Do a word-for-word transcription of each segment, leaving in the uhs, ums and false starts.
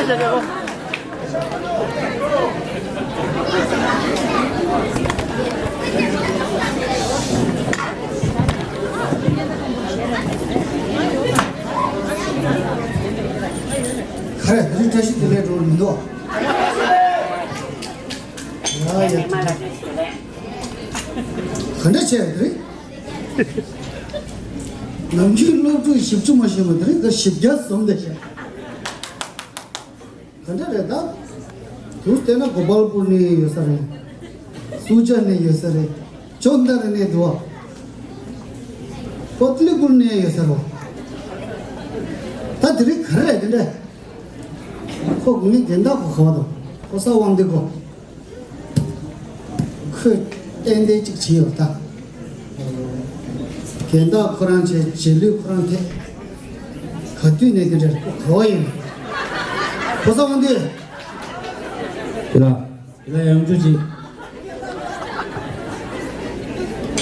ག་རེ་དེ་རིང་བཀྲ་ཤིས་བདེ་ལེགས་འགྲོ་མི་འདུག་ཡ་ཡ། ག་འདྲ་བྱས་དེ་རིང་། ནམ་རྒྱུན་སློབ་ཕྲུག་བཞི་བཅུ་མ་ཤེས་པ་དེ་རིང་ད་བཞི་བརྒྱ་ཟིན་བསྡད་ཤག་ག་འདྲ་རེད་ད། དུས་བལྟས་ན་གོ་པལ་པུར་ནས་ཡོད་ས་རེད། སུ་ཇཱ་ནས་ཡོད་ས་རེད། ཅོན་ཏ་ར་ནས་འདུག་བ། ཀོ་ཏི་ལི་པུར་ནས་ཡོད་ས་རེད། ད་དེ་རིང་ག་རེ་རེད་དེ་འདྲ། ཁོ་ངའི་སྦྱིན་བདག་ཁོ་ག་བ་དང་ཁོ་ས་དབང་འདུས་ཁོ། ཁོས་ཏན་ཏན་གཅིག་བྱས་ཡོད་ད། སྦྱིན་བདག་ཁོ་རང་བྱས། རྗེས་ལུས་ཁོ་རང་ཐེབས། ག་དུས་ནས་དེ་འདྲ་ག་བ་ཡིན། ཁོ་ས་དབང་འདུས། དེ་ལ། དེ་ལ་ཡང་བཅུ་གཅིག་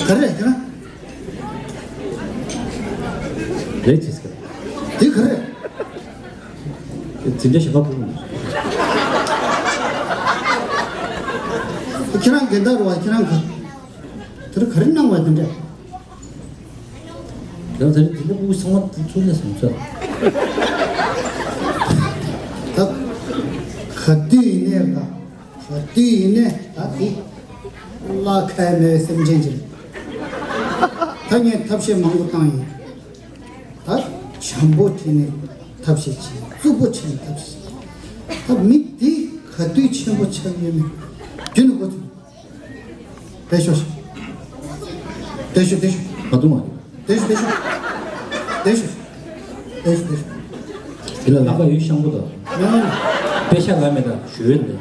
ག་རེ་རེད་ཁྱེད་རང་། རེད་ཅེས་ཟེར། དེ་ག་རེ་རེད། འཛིན་གྲྭ་ཞེ་དགའ་ཕུལ་མི་འདུག་ཁྱེད་རང་འགལ་ཟླ་རུ་བ་ཁྱེད་རང་གི་དེར་ག་རེ་གནང་བ་དེ་འདྲ། ཡང་དེ་རིང་འཛིན་གྲྭ་ཕྲུ་གུ་ཚང་མ་དེ་ཚུར་ནས་སོང་ཚར། ད་ག་དུས་ཡིན་ནའི་ད་ག་དུས་ཡིན་ནའི་ད་དེ་བླ་ཁ་མེད་སེམས་ཅན་ཅིག་རེད། ད་ངས་ཐབས་ཤེས་མང་པོ་བཏང་ཡིན། ད་བྱམས་པོ་བྱས་ནས་ཐབས་ཤེས་བྱས། རྩུབ་པོ་བྱས་ནས་ཐབས་ཤེས་བྱས། ད་མི་དེ་ག་དུས་ཆེན་པོ་ཆགས་ཡོད་ནས་རྒྱུན་དུ་འགོ་ཚུགས། བསྡད་ཤོག་བསྡད་ཤོག་བསྡད་ཤོག་མ་འདུག་མ་འདུག་བསྡད་ཤོག་བསྡད་ཤོག་བསྡད་ཤོག་བསྡད་ཤོག་བསྡད་ཤོག་དེ་ལ་ལག་པ་ཡོད་ཤང་པོ་དང་། ཡང་། པེ་ཤ་ལ་མེ་དང་ཞུ་ཡོད་འདི།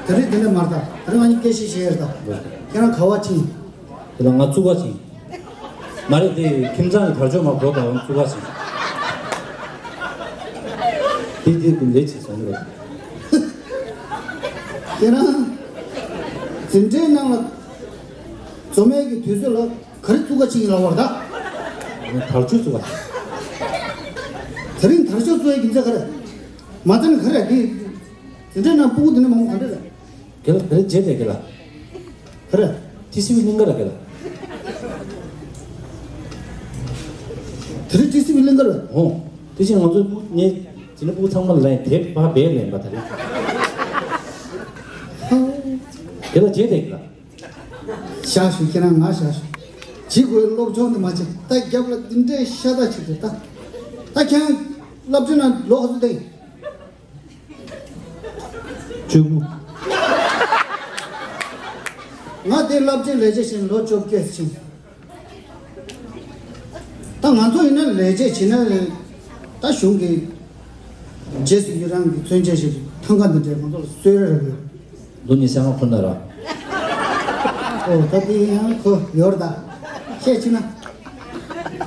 དེ་རིང་དེ་ལས་མར་ད་དེ་རིང་ང་གཉིས་སྐད་ཆ་བཤད་ཡར་ད། ཁྱེད་རང་ག་བ་ཕྱིན། དེ་ལ་ང་བཙུགས་པ་ཕྱིན། མ་རེད་དེ་ཁྱིམ་ཚང་གི་དར་ལྕོག་མ་འགོག་པའམ་བཙུགས་པ་ཕྱིན། དེ་དེ་དེ་ལས་བྱེད་སོང་རེད། ཁྱེད་རང་འཛིན་གྲྭའི་ནང་ལ་འཛོམས་ཡས་ཀྱི་དུས་ཚོད་ལ་ག་རེ་བཙུགས་ཀ་ཕྱིན་ཡིན་ལབ་པ་རེད་ད། དར་ལྕོག་བཙུགས་པ། དེ་རིང་དར་ལྕོག་བཙུགས་ཡས་རྒྱུ་མཚན་ག་རེ། མ་ཚད་ནི་ག་རེ་འདི། འཛིན་གྲྭའི་ནང་སྤུ་གུ་འདི་འདྲ་མང་པོ་ག་འདྲ་རེད། དགེ་ལགས་དེ་རིང་རྗེས་དེ་དགེ་ལགས། ག་རེ། ཏི་སི་ཝི་གླིང་ག་ར་དགེ་ལགས། དེ་རིང་ཏི་སི་ཝི་གླིང་ག་ར། ཨོ། དེ་བཞིན་ང་ཚོ་སྤུ་ངས་དེ་ནི་སྤུ་གུ་ཚང་མ་ལ་དེབ་ཕར་སྦས་ལེན་པ་དེ་རེད། དགེ་ལགས་རྗེས་དེ་དགེ་ལགས། བཞག་ཞུ་ཁྱེད་རང་ང་བཞག་ཞུ། ཇི་དགོས་སློབ་སྦྱོང་དུ་མ་བྱེད་ད་རྒྱབ་ལ་འདི་འདྲའི་ཤ་སྟག་ཞིག་རེད་ད། ད་ཁྱེད་རང་སློབ་སྦྱོང་ན་ལོ་ག་ཚོད་ལྡན། བཅུ་དགུ། ང་དེ་སློབ་ཆེན་ལས་བྱེད་ཕྱིན་ལོ་བཅོ་བརྒྱད་ཕྱིན། ད་ང་ཚོ་ཡིན་ན་ལས་བྱེད་བྱེད་ན་ད་གཞུང་གི་རྗེས་སུ་ཡི་རང་གི་མཚོན་ཆ་ཞིག་ཐང་ག་འདི་འདྲའི་ང་ཚོ་ལ་གསོལ་རས་རེད་དགོས། ལོ་ཉི་ཤུ་ལྔ་ཁོ་ན་ར། ཨོ་ད་དེ་ཡང་ཁོ་ཡོར་ད། བཤད་ཕྱིན་ན།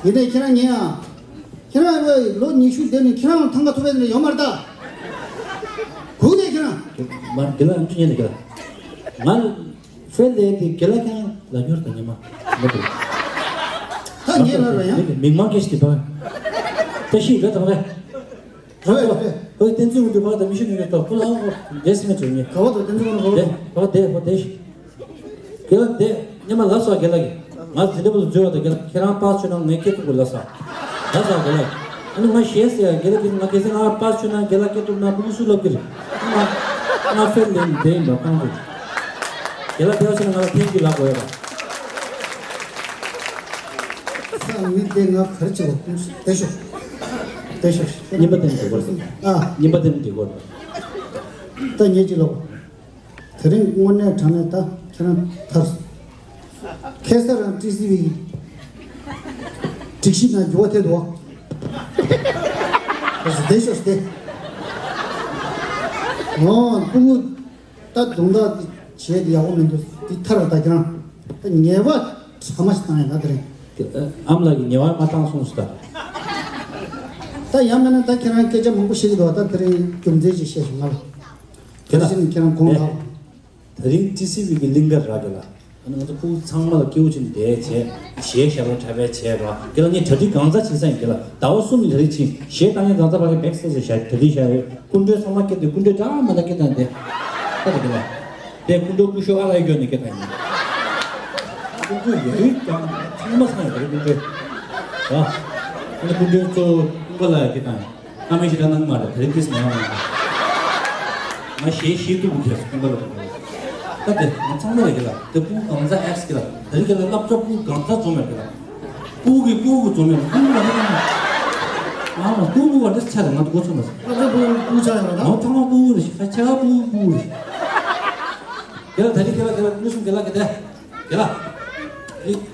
ཡིན་ནའི་ཁྱེད་རང་ཉན་ཨ། ཁྱེད་རང་ལོ་ཉི་ཤུ་འདས་ནས་ཁྱེད་རང་ཐང་ག་ཐོབ་པའི་ནས་ཡོད་མ་རེད་ད། གུག་ནས་ཁྱེད་རང་། མ་དགེ་ལགས་ཨམ་ཆི་ཉན་ནས་དགེ་ལགས། ང་ཕེལ་ལས་དེ་དགེ་ལགས་ཀྱང་ལ་ཉོར་དང་ཉི་མ། མ་དགེ་ལགས། ད་ངས་ལ་ར་ཡང་། མིག་མང་སྐད་ཞིག་དེ་བ། ད་ཤི་རེད་དང་རེད། རེད་རེད། ཨོ་བསྟན་འཛིན་དབང་འདུས་ཕར་དང་མི་ཤི་ནུས་ཀྱི་ཐོག་ཁོ་ལ་ཨོ་འདྲེ་སེ་མེད་བྱུང་ཉེ། ག་བ་དང་བསྟན་འཛིན་དབང་འདུས་ཕར། དེ་ཕར་དེ་ཕར་དེ་ཤི། དགེ་ལགས་དེ་སྙེ་མ་ལ་སོགས་དགེ་ལགས་ཀྱིས་ང་འཛིན་གྲྭ་བུ་ཚོ་འཛུལ་བ་དང་དགེ་ལགས་ཁྱེད་རང་པར་ཆོད་ན་ངས་སྐད་ཐུག་གི་ལ་སོགས་ལ་སོགས་དགེ་ལགས་ཀྱིས་ཨ་ནི་ང་ཞེས་ཟེར་ཡ་དགེ་ལགས་ཀྱིས་ང་གལ་སྲིད་ང་པར་ཆོད་ན་དགེ་ལགས་སྐད་ཐུག་ན་ཕྲུ་གུ་སུ་ལབ་ཀྱི་རེད། ང་ང་ཕེར་ལེན་དེ་ཡིན་པ་གང་དུ་དགེ་ལགས་དེ་བ་ཆོད་ན་ང་ལ་ཐེངས་གཅིག་ལབ་དགོས་ཡ་རེད། ས་མི་དེ་ང་གར་ཅི་བ་ཀུན་སུ་དེ་ཤོག་དེ་ཤོག་སྙེ་མ་དེ་ནི་དེ་གོ་རེད། ཨ་སྙེ་མ་དེ་ནི་དེ་གོ་རེད། ད་ངས་ཅི་ལབ། དེ་རིང་དངོས་གནས་དྲང་གནས་ད་ཁྱེད་རང་ཐར་སོང་། ཁ་སང་རང་ཏི་སི་ཝི་སྒྲིག་གཞི་ནང་འགྱུར་བ་ཐེབས་འདུག་བ། བདེ་ཤོག་བདེ། ཨོ་ཕྲུ་གུ་ད་རྡུང་རྡེག་བྱས་ཏེ་ཡག་པོ་མི་འདུག་འདི་ཐར་ད་ཁྱེད་རང་ད་ཉེས་པ་ཕྲ་མ་ཞིག་བཏང་ཡ་ད་དེ་རིང་། ཨམ་ལགས་ཀྱིས་ཉེས་པ་མ་བཏང་གསུངས་སོང་ད། ད་ཡང་མིན་ན་ད་ཁྱེད་རང་སྐད་ཆ་མང་པོ་བཤད་ཀྱི་འདུག་བ། ད་དེ་རིང་རྒྱུ་མཚན་ཅིག་བཤད་ཤོག་ང་ལ། དེ་ལ་ཕྱིན་ཁྱེད་རང་དགོངས་དག། དེ་རིང་ཏི་སི་ཝི་གི་གླིང་ག་ར་དེ་ལ། ང་ཚོ་ཕྲུ་གུ་ཚང་མ་ལ་སྐྱིད་པོ་བྱས་ནས་བསྡད་བྱས། གཞས་ཞབས་བྲོ་འཁྲབ་པའི་བྱས་ར། དེ་ལ་ངས་གྲ་སྒྲིག་གང་ཚ་བྱེད་ས་ཡིན། དེ་ལ་ཟླ་བ་གསུམ་ནས་གྲ་སྒྲིག་བྱེད། གཞས་བཏང་མཁན་གང་ཚ་ཕ་གི་backstage་ཞབས་གྲ་སྒྲིག་བྱས་ཡོད། སྐུ་མགྲོན་ཚང་མ་སྐད་དེ། སྐུ་མགྲོན་ཚང་མ་སྐད་བཏང་སྟེ། ད་དེ་ག་ལ། དེ་སྐུ་མགྲོན་སྐུ་ཞབས་ཨ་ལ་ཡོད་ནས་སྐད་བཏང་ཡིན། སྐུ་མགྲོན་ཡོད་ཡོད་ཀྱང་ཚང་མ་ཚང་ཡོད་རེད། སྐུ་མགྲོན་ར། ཨ་ནི་སྐུ་མགྲོན་གཙོ་བོ་ཀུན་དགའ་ལགས་སྐད་བཏང་ཡིན། ཨ་མའི་ཞེ་དྲག་གནང་མ་རེད། དེ་རིང་ཁྲིས་མ་ཡོང་བ། ང་ཞེ་ཞེ་ཐུག་གི་ཁྱེར་སོང་། ཁོང་པ་ལ་ད་དེ་ང་ཚང་མ་ལ་གི་ལ་དེ་སྤུ་གུ་གང་ཚ་ཨེགས་གི་ལ། དེ་རིང་གི་ལ་སློབ་གྲྭ་སྤུ་གུ་གང་ཚ་འཛོམས་མེད་གི་ལ། སྤུ་གུ་གི་སྤུ་གུ་འཛོམས་མེད། སྤུ་གུ་ལ་ཧེ་མ་ང་ལ་སྤུ་གུ་བ་འདྲ་ཆ་རེད། ང་དུ་གོ་ཚོད་མ་སོང་། སློབ་གྲྭ་སྤུ་གུ་སྤུ་གུ་ཆ་རེད་ང་ད། ང་ཚང་མ་སྤུ་གུ་རེད། ཤ་ཁ་ཆ་ག་སྤུ་གུ་སྤུ་གུ་རེད། གི་ལ་དེ་རིང་གི་ལ་གི་ལ་མི་སུ་གི་ལ་གི་དེ། དེ་ལ།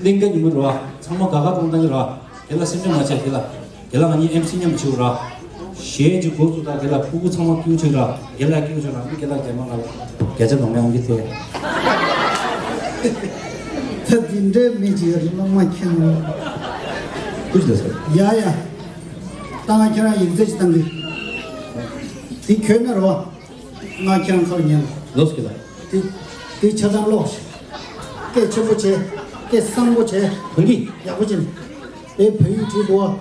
གླིང་ག་ཉིན་མོ་རེད་བ། ཚང་མ་དགའ་དགའ་སྤྲོ་སྤྲོ་གཏོང་གི་རེད་བ། དེ་ལ་སེམས་ཁྲལ་མ་བྱེད། དེ་ལ། དེ་ལ་ང་གཉིས་ཨེམ་སི་མཉམ་བྱེད་ར། གཞས་ཅིག་འགོ་བཙུགས་དང་། དེ་ལ་ཕྲུ་གུ་ཚང་མ་སྐྱིད་པོ་བྱེད་ར། དེ་ལ་སྐྱིད་པོ་བྱེད་ར། མི་དེ་ལ་རྒྱ་མ་ལ་བརྒྱ་ཆ་ལོངས་ཡང་གི་ཐེ། ད་འདི་འདྲའི་མི་ཅིག་ཡོད་རེད། མ་མ་ཁྱེད་ནོ། ཀུ་ཅི་ལ་ཟེར། ཡ་ཡ། ད་ང་ཁྱེད་རང་ཡིག་ཚད་ཅིག་བཏང་གི། འདི་ཁྱོད་ན་རོ། ང་ཁྱེད་རང་ཁ་ལ་ཉན། ལོས་ཀི་ལ། དེ་དེ་ཆ་ཚང་ཀློག་ཤིག་སྐད་ཆེན་པོ་བྱས། སྐད་གསང་པོ་བྱས། གང་གི། ཡག་པོ་བྱས་ནས། དེ་བོད་ཡིག་བྲིས་འདུག་བ།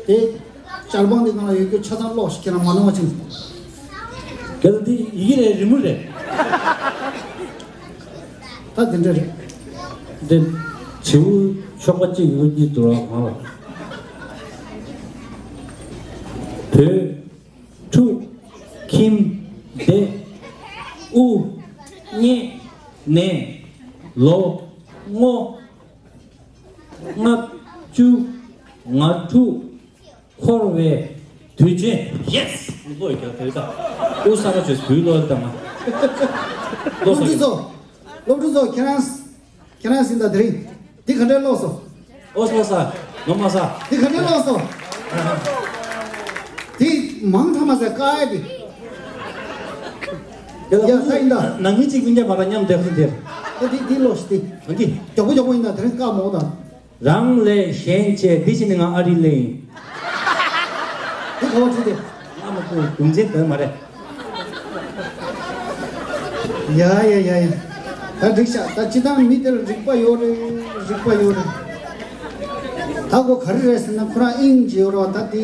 དེ་ཞལ་འཕང་དེ་སྒང་ལ་ཡོད་རྒྱུ་ཆ་ཚང་ཀློག་ཤིག་ཁྱེད་རང་མ་ནོར་བ་བྱས་ནས། གལ་ཏེ་ཡི་གེ་རེད། རི་མོ་རེད། ད་དེ་འདྲ་རེད། འདི་བྱིའུ་ཆོག་པ་གཅིག་ཡོད་གཉིས་འདུག་ར་གང་ལ། བོད། ཕྲུག་ཁྱིམ། སྡེ། དབུ། བརྙེས། ནས། ལོ། ངོ། ལྔ་བཅུ། ང་དྲུག་འཁོར་བའི་དུས་ཆེན། ཡེ་སི། བློ་ཡི་རྒྱ་དོད་ད། དབུ་ས་ཁ་བཅོས་བུའི་བློ་ཡི་ད་མ། བློ་ས་སློབ་ཕྲུག་ཚོ། སློབ་ཕྲུག་ཚོ་ཁྱེད་རང་། ཁྱེད་རང་ཟིན་ད་དེ་རིང་། འདི་ག་འདྲའི་ཀློག་སོང་། ཨོ་སོ་ས། ནོ་མ་ས། འདི་ག་འདྲའི་ཀློག་སོང་། འདི་མང་ཐ་མ་ཟེར་དཀའ་ཡ་འདི། ཡ་ད་ཡིན་ད། ནང་མི་གཅིག་མི་འདྲ་མ་ར་མཉམ་བསྡད་ཁུལ་དེར། ད་འདི་འདི་ཀློག་ཤིག་འདི། འདི། མགྱོགས་པོ་མགྱོགས་པོ་ཡིན་ད། དེ་རིང་དཀའ་མོ་ད། རང་ལས་གཞན་གཅེས། འདི་བྱས་ནས་ང་ཨ་རི་སླེབས་ཡིན། འདི་ག་བ་བྲིས་ཏེ། ཨ་མ་ཁོ་རྒྱུ་མཚན་དོན་མ་རེད། ཡ་ཡ་ཡ་ཡ། ད་འགྲིག་ཤག་ད་སྤྱི་བཏང་མི་དེ་ལ་རིག་པ་ཡོད་རེད། རིག་པ་ཡོད་རེད། ད་ཁོ་ག་རེ་རེད་ཟེར་ན། ཁོ་རང་དབྱིངས་ཅིག་ཡོད་རེད་བ། ད་དེ་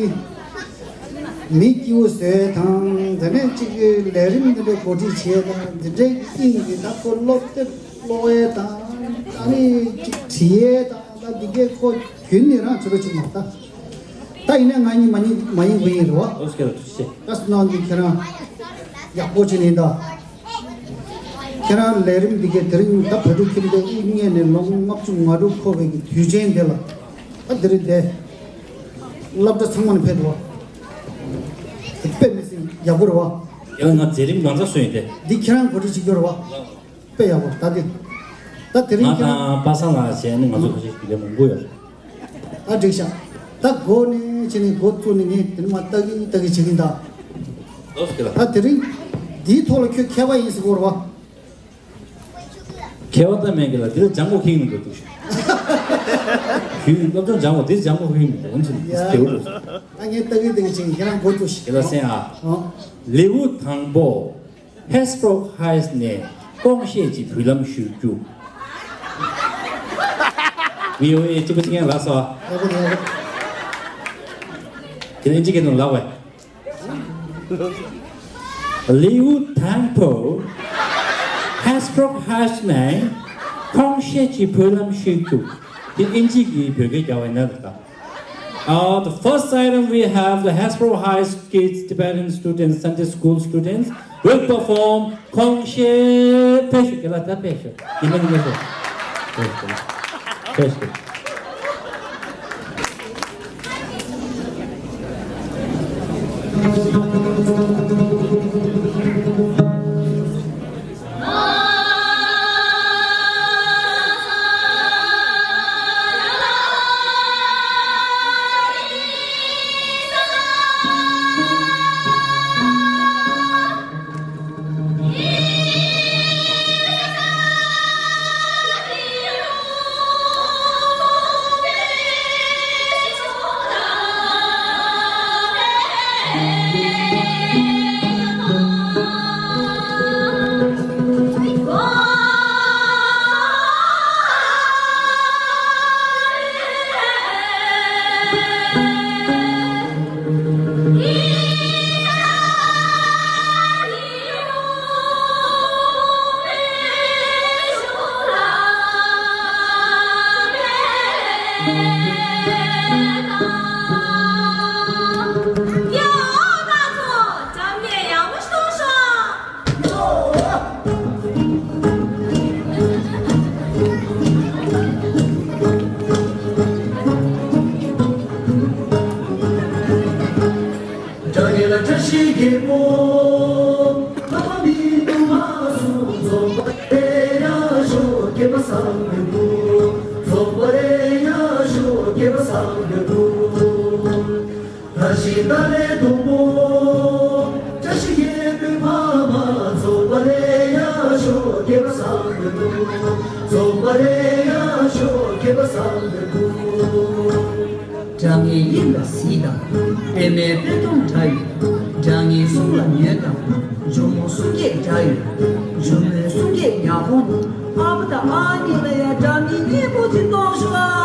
མི་སྐྱིད་པོ་བཟོས་དང་། དེ་ནས་ཅིག་ལས་རིམ་འདི་འདྲའི་གོ་སྒྲིག་བྱས་དང་། འདི་འདྲའི་དབྱིངས་ཀྱི་ད་ཁོ་སློབ་དེབ་ཀློག་ཡས་དང་། ཨ་ནི་ཅིག་བྲིས་ཡས་དང་། ད་འདི་གས་ཁོ་རྒྱུན་ནས་རང་བྱེད་པ་ཅིག་མ་རེད་ད། ད་ཡིན་ན་ང་གཉིས་མ་ཡིན་མ་ཡིན་དགོས་ཡིན་རེད་བ། ཨོ་སྐད་ལ་ཐུགས་རྗེ་ཆེ། ད་སུ་ནང་གི་ཁྱེད་རང་ཡག་པོ་བྱས་ནས་ད། ཁྱེད་རང་ལས་རིམ་འདི་གའི་དེ་རིང་ད་བོད་ཕྲུག་ཁྱིམ་སྡེ་དབུ་བརྙེས་ནས་ལོ་ལྔ་བཅུ་ང་དྲུག་འཁོར་བའི་གི་དུས་ཆེན་དེ་ལ། ད་དེ་རིང་དེ་སློབ་གྲྭ་ཚང་མ་ནས་ཕེབས་འདུག་བ། དེ་དཔེ་མི་སྲིད་ཡག་པོ་རེད་བ། ཡང་ང་མཛད་རིམ་གང་ཚ་སུ་ཡིན་ཏེ། འདི་ཁྱེད་རང་གོ་སྒྲིག་བྱེད་རྒྱུ་རེད་བ། དཔེ་ཡག་པོ་ད་དེ། ད་དེ་རིང་ང་ཁྱེད་རང་དང་པ་སངས་ལགས་བྱས་ནས་ང་ཚོ་ག་ཤེད་ཀྱི་ལས་མང་པོ་ཡོད། ད་འགྲིག་ཤག་ད་སྒོ་ནས་བྱས་ནས་འགོ་བཙུགས་ནས་ངས་དེ་ནས་མ་ལྟ་གི་ལྟ་གི་བྱེད་ཀྱིན་ད། ལོས་ཀི་ལ། ད་དེ་རིང་འདིའི་ཐོག་ལ་ཁྱོད་མཁས་པ་ཡིན་ཟེར་གོ་རེད་བ། མཁས་པ་ད་མེད་ཀི་ལ། འདི་ལ་སྦྱང་དགོས་ཁེགས་མི་འདུག་འདུག་ཞུ། ཞུས་སློབ་སྦྱོང་སྦྱང་དགོས། འདི་སྦྱང་དགོས་ཁེགས་མི་འདུག་འོན་ཀྱང་ཡ། དེའུ་འདུག་ད་ངས་ལྟ་གི་ལྟ་གི་བྱེད་ཀྱིན། ཁྱེད་རང་འགོ་བཙུགས་ཤིག་དེ་ལ་གསན་ཨ། ཨོ། ལེའུ་དང་པོ། ཧེས་པྲོག་ཧའེ་ནས་ཀོང་ཤེས་ཀྱི་བུ་ལམ་ཞུ་རྒྱུ། བྷི་ཨོ་ཨེ་གཅིག་པ་གཅིག་རྐྱང་ལགས་སོ། ཡག་པོ་འདུག་ཡག་པོ། དེ་ནས་གཅིག་གི་ནང་ལགས་བས། ལེའུ་དང་པོ། ཧེས་པྲོག་ཧའེ་ནས་ཀོང་ཤེས་ཀྱི་བུ་ལམ་ཞུ་རྒྱུ། དེ་ཨིན་ཇི་གི་བོད་སྐད་རྒྱག་པ་ཡིན་ན་ད། Uh, the first item we have the Hasbro High Kids Tibetan students, Sunday school students will perform Kongshe Peshu. Kela ta Peshu. Kima ni Peshu. Peshu. Peshu. དགྲ་ངན་ལ་བཀྲ་ཤིས་རྒྱལ་པོ། ལྷག་པ་མི་འདུག་མ་གསུངས། རྫོགས་པ་རེ་ཡ་ཤོག་མཁས་པ་བསམ་པའི་སྐུ། རྫོགས་པ་རེ་ཡ་ཤོག་མཁས་པ་བསམ་པའི་སྐུ། དར་ཞིང་རྟ་ལས་སྡོང་པོ། བཀྲ་ཤིས་རྒྱལ་པོའི་ཕ་མ། རྫོགས་པ་རེ་ཡ་ཤོག་མཁས་པ་བསམ་པའི་སྐུ། རྫོགས་པ་རེ་ཡ་ཤོག་མཁས་པ་བསམ་པའི་སྐུ། དགྲ་ངན་དབྱིངས་ལ་གཟིགས་དང་། པདྨའི་དཔེ་སྟོང་འདྲ་ཡོད། དགྲ་ངན་གསུམ་ལ་ཉོན་དང་། ཇོ་མོ་གསུང་སྐད་འདྲ་ཡོད། ཇོ་མོའི་གསུང་སྐད་ཉག་གོང་དུ། ཨ་ཕ་དང་ཨ་མྱེས་ལ་ཡ་དགྲ་ངན་སྙིང་པོ་ཅིག་གཏོང་ཤོག་ཨ།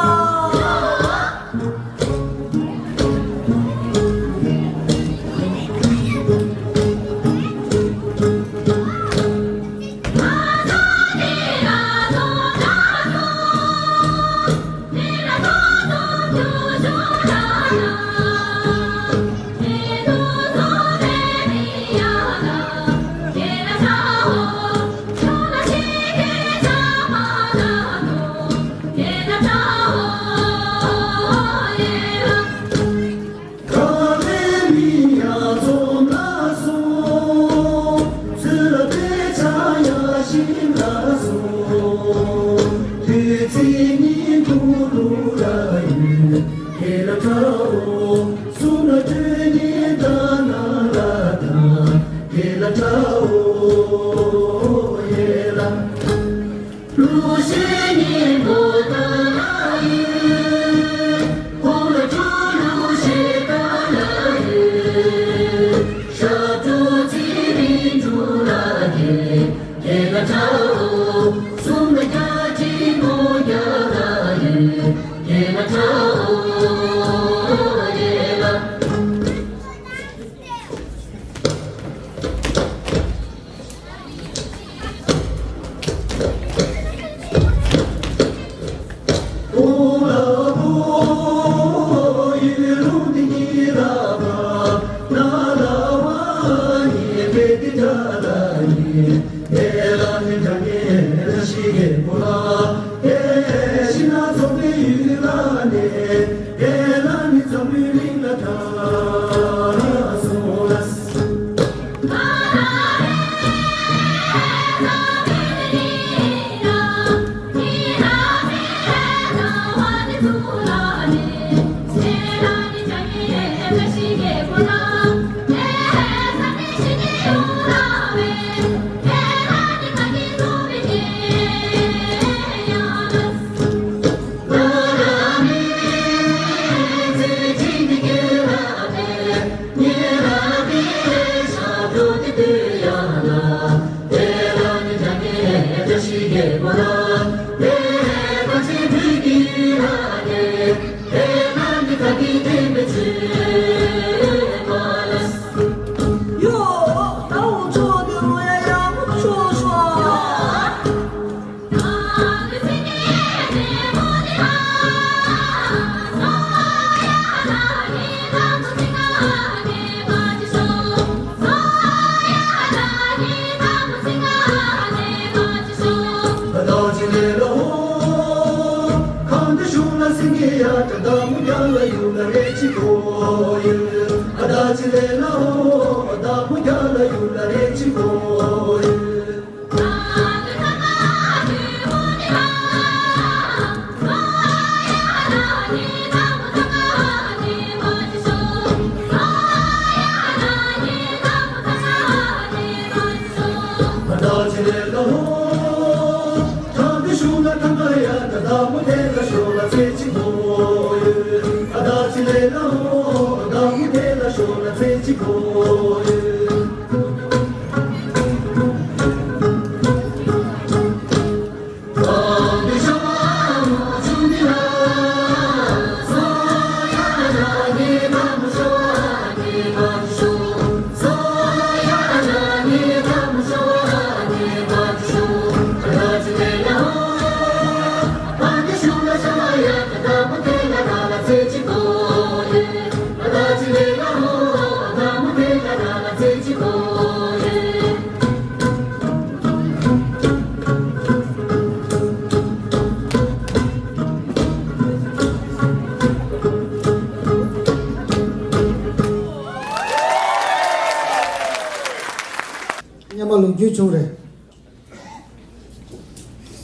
སྔོན་མ་ལོ་རྒྱུས་བྱུང་རེད།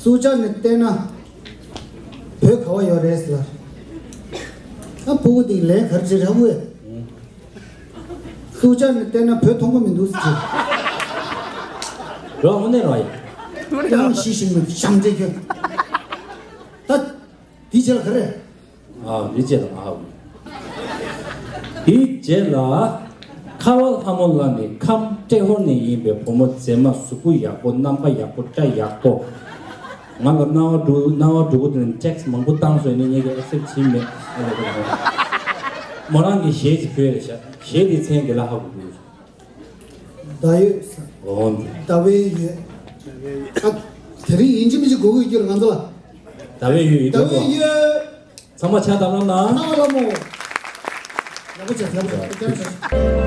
སུ་ཇཱ་ནས་བལྟས་ན་བོད་ག་བ་ཡོད་རེད་ཟེར་ལ། ད་ཕྲུ་གུ་དེ་ལས་ག་རེ་བྱེད་རེད་ཧ་གོ་ཡ། སུ་ཇཱ་ནས་བལྟས་ན་བོད་མཐོང་གི་མི་འདུག་ཟེར་གྱི། རོ་དངོས་གནས་རོ་ཡ། ཡང་ཤི་ཤིང་མི་ཤམ་འདྲེ་ཁྱོད། ད་དེའི་རྗེས་ལ་ག་རེ། ཨ་དེའི་རྗེས་ལ་ང་ཧ་གོ། དེའི་རྗེས་ལ་ཁ་བ་ལྷ་མོ་ལ་ནི་ཁམས་ཏྲེ་ཧོར་ནས་ཡིན་པའི་བུ་མོ་མཛེས་མ་གཟུགས་པོ་ཡག་པོ་རྣམ་པ་ཡག་པོ་སྐྲ་ཡག་པོ། ང་ལ་རྣ་བ་འགྲོ་རྣ་བ་འགྲོ་གི་དེ་ནི་ཊེག་སི་མང་པོ་བཏང་སོང་ནི་ངས་ཀྱི་ཨེག་སེབ་བྱེད་མེད་ཨ་ལ་གི། མོ་རང་གི་གཞས་ཅིག་ཕུལ་རེད་ཤག་གཞས་དེ་མཚན་དེ་ལ་ཧ་གོ་གི་ཡོད། ཟླ་འོད་ཟེར། འོ་འདི། ཟླ་བའི་འོད། ཨ། དེ་རིང་ཡིན་གཅིག་མིན་གཅིག་གོ་གི་ཡོད་ལ་ང་ཚོ་ལ། ཟླ་བའི་འོད་ཡིན་ཟླ་འདུག་བའི་གོ། འོད། ཚང་མ་ཕྱག་བརྡབ་རོགས་གནང་། ཨ་ལ་མོ། ཡག་པོ་བྱས་ཡག་པོ་བྱས་ཡག་པོ་བྱས།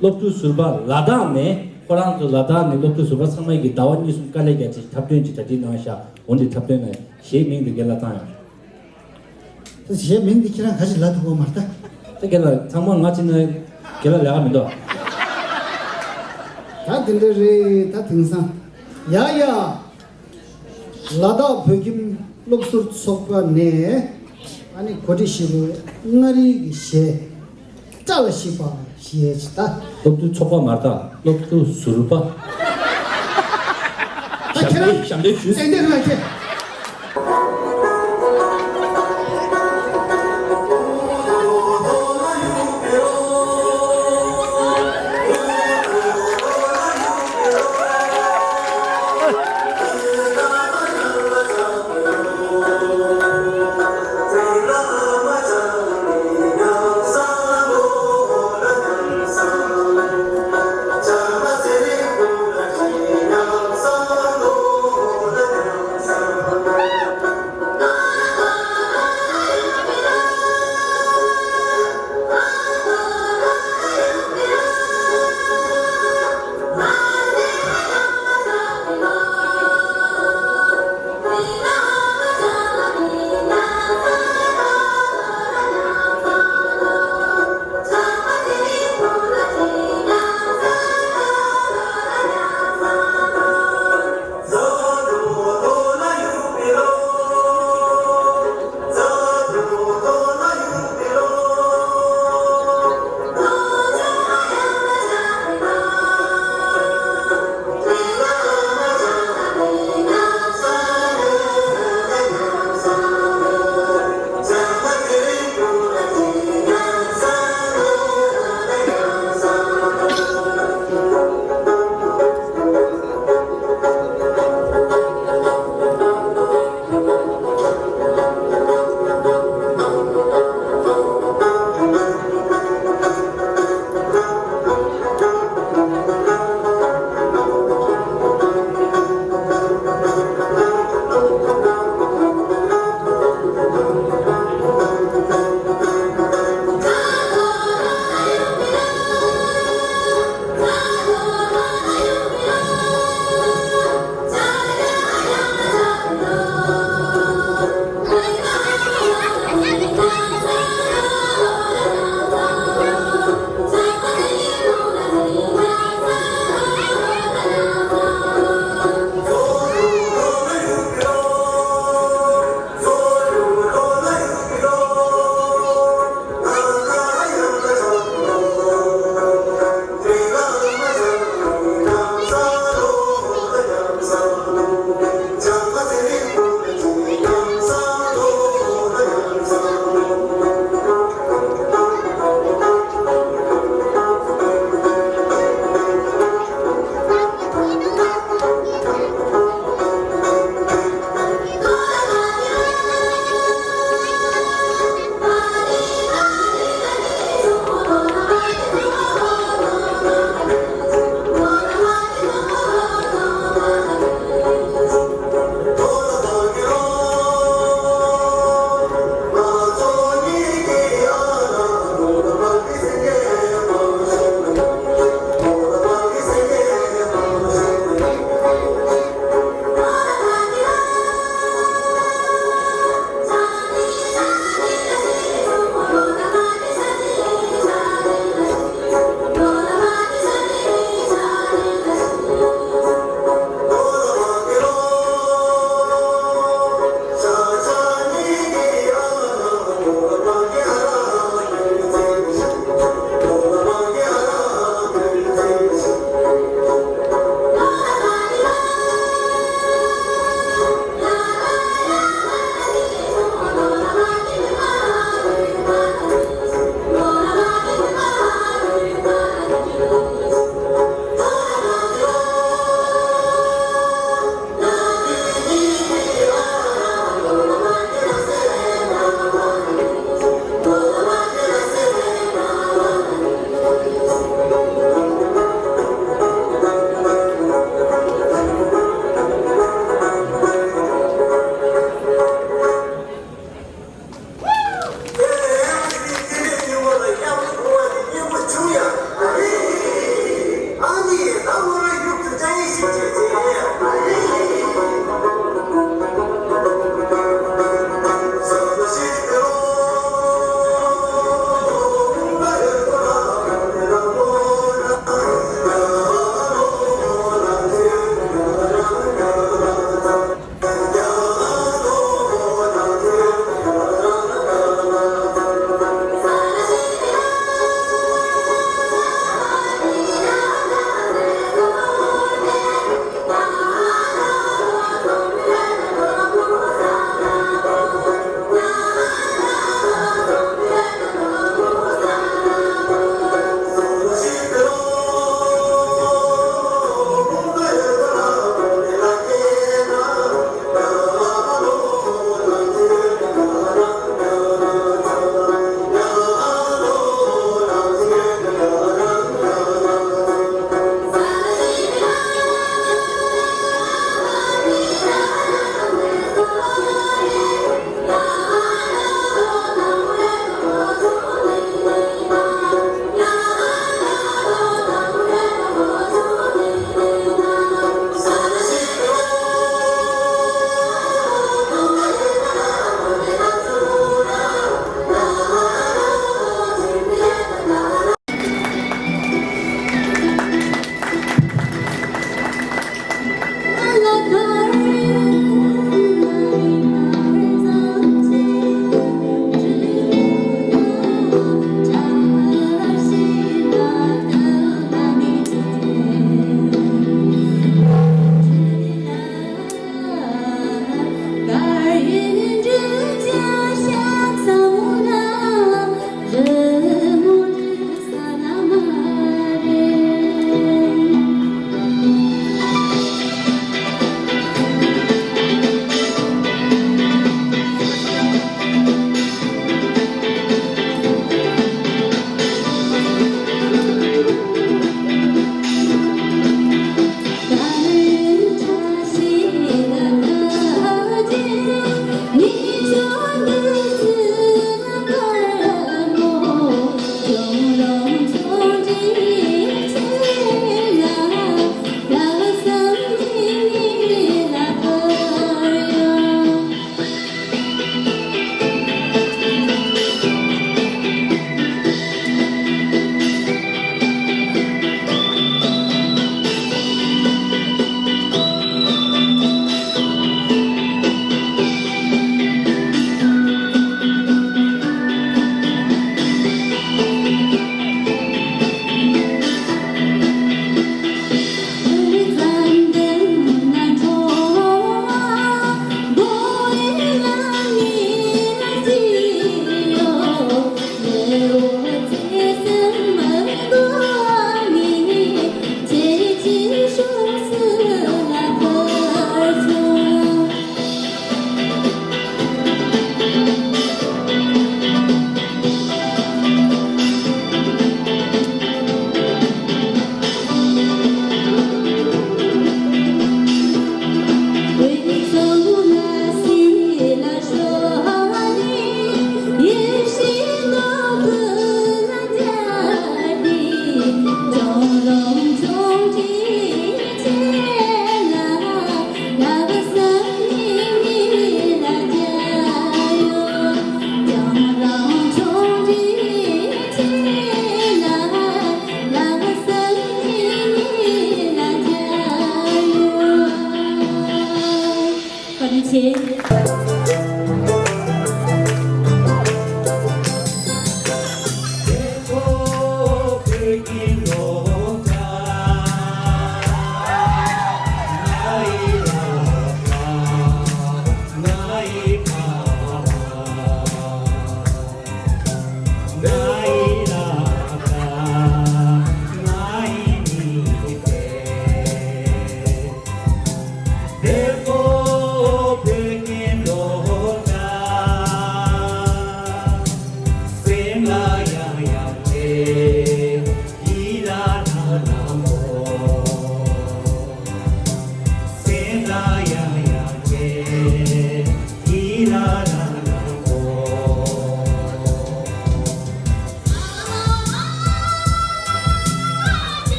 སློབ་ཕྲུག་ཟུར་པ་ལ་དྭགས་ནས་ཁོ་རང་ཚོ་ལ་དྭགས་ནས་སློབ་ཕྲུག་ཟུར་པ་ཚང་མས་ཀྱི་ཟླ་བ་གཉིས་གསུམ་དཀའ་ལས་རྒྱག་ཅིག་འཁྲབ་སྟོན་ཅིག་གྲ་སྒྲིག་གནང་ཤག་འོ་འདི་འཁྲབ་སྟོན་ནས་གཞས་མིང་འདི་ག་ལ་བཏང་ཡོད། གཞས་མིང་འདི་ཁྱེད་རང་ག་ཞིག་ལབ་ཐུབ་པ་མ་རེད་ད། ད་རྒན་ལགས་ཚང་མ་ང་ཅི་ན་རྒན་ལགས་ལས་ཀ་མི་འདུག་ད་དེ་འདྲ་རེད་ད་དེང་སང་། ཡ་ཡ། ལ་དྭགས་བོད་ཁྱིམ་སློབ་ཟུར་ཚོགས་པ་ནས་ཨ་ནི་གོ་སྒྲིག་ཞུས་པའི་མངའ་རིས་ཀྱི་གཞས་སྐྲ་ལ་ཞིག་པ་ཞེས་ད། སློབ་ཟུར་ཚོགས་པ་མ་རེད་ད་སློབ་ཟུར་ཟུར་པ། ད་ཁྱེད་རང་ཞབས་འདྲེན་ཞུས། ཏན་ཏན་རེད་ཁྱེད།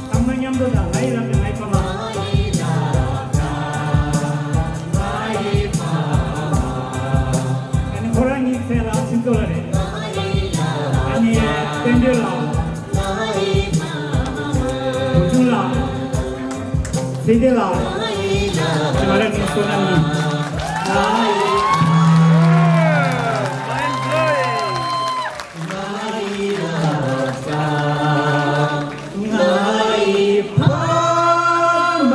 ཚང་མ་མཉམ་དུ་དང་། ང་ཡི་རབ་ཏུ་ང་ཡི་ཕ་མ། ཨ་ནི་ཁོ་རང་གཉིས་ཚེ་ལ་ཕྱིན་ཚོ་ལ་རེད། ཨ་ནི་བསྟན་འགྲོ་ལ། བུ་ཆུང་ལ། ཚེ་བརྟན་ལ། ང་རང་གི་བསོད་ནམས་ཡིན། ང་ཡི་ཕ་མ།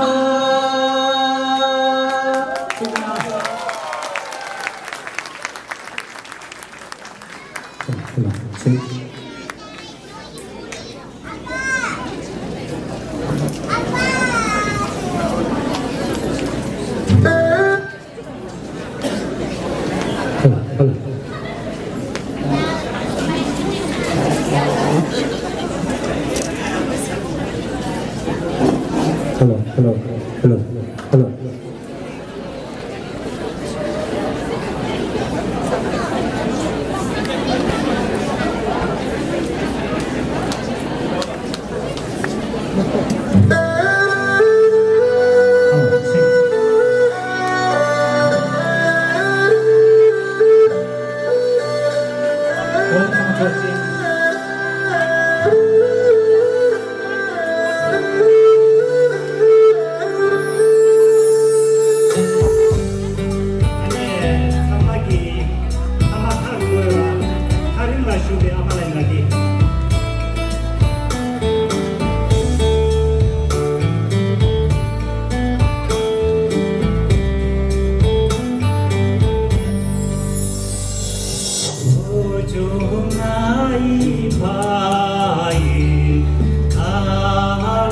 Hello, hello, hello, hello. ཚང་མ་གིས་ཨ་མ་ཁར་དགོད་ལ། ཐག་རིང་ལ་བཞུགས་པའི་ཨ་མ་ལ་ཡིན་ལ་གི། བུ་ཆུང་ང་ཡི་ཕ་ཡུལ་ཁ་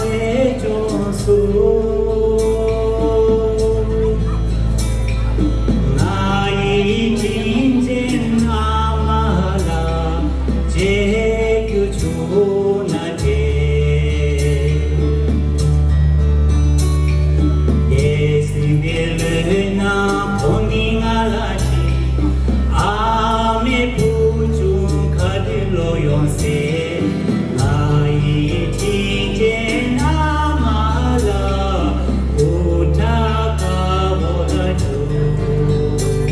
བའི་ལྗོངས་སུ། ང་ཡི་དྲིན་ཅན་ཨ་མ་ལགས་མཇལ་རྒྱུ་བྱུང་ན་འདྲ། དེ་སྲིད་པའི་ལུས་ན་ཁོང་གིས་ང་ལ་ཨ་མའི་བུ་ཆུང་ག་དུས་ལོག་ཡོང་ཟེར། ང་ཡི་དྲིན་ཅན་ཨ་མ་ལགས་སྐུ་ཕྲེང་དཀར་པོ་ལ་འགྲོ།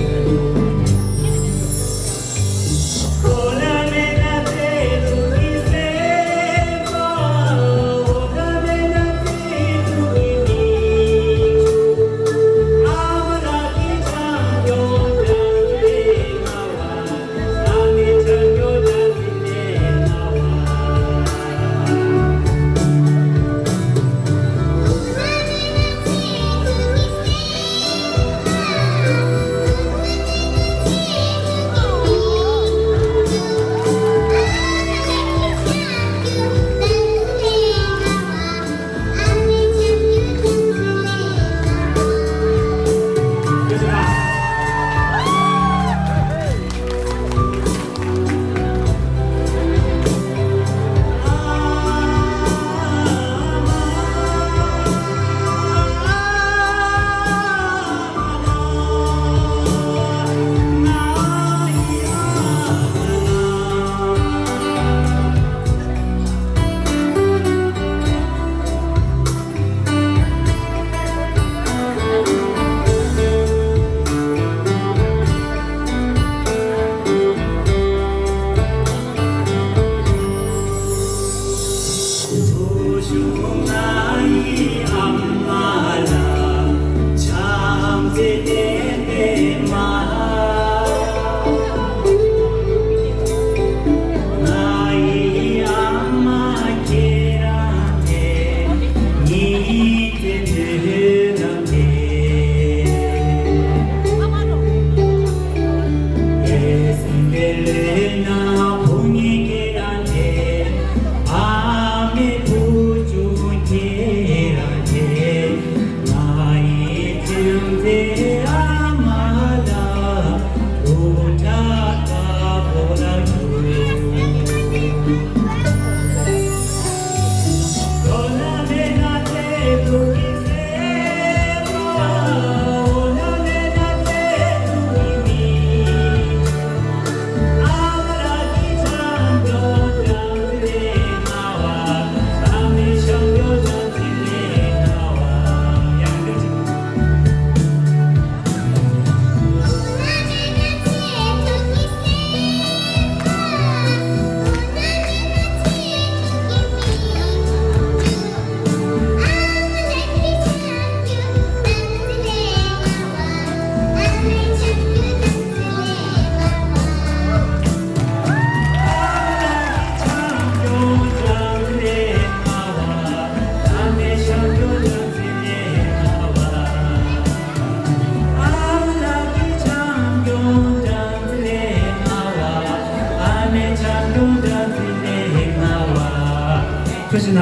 ཞེ་ན།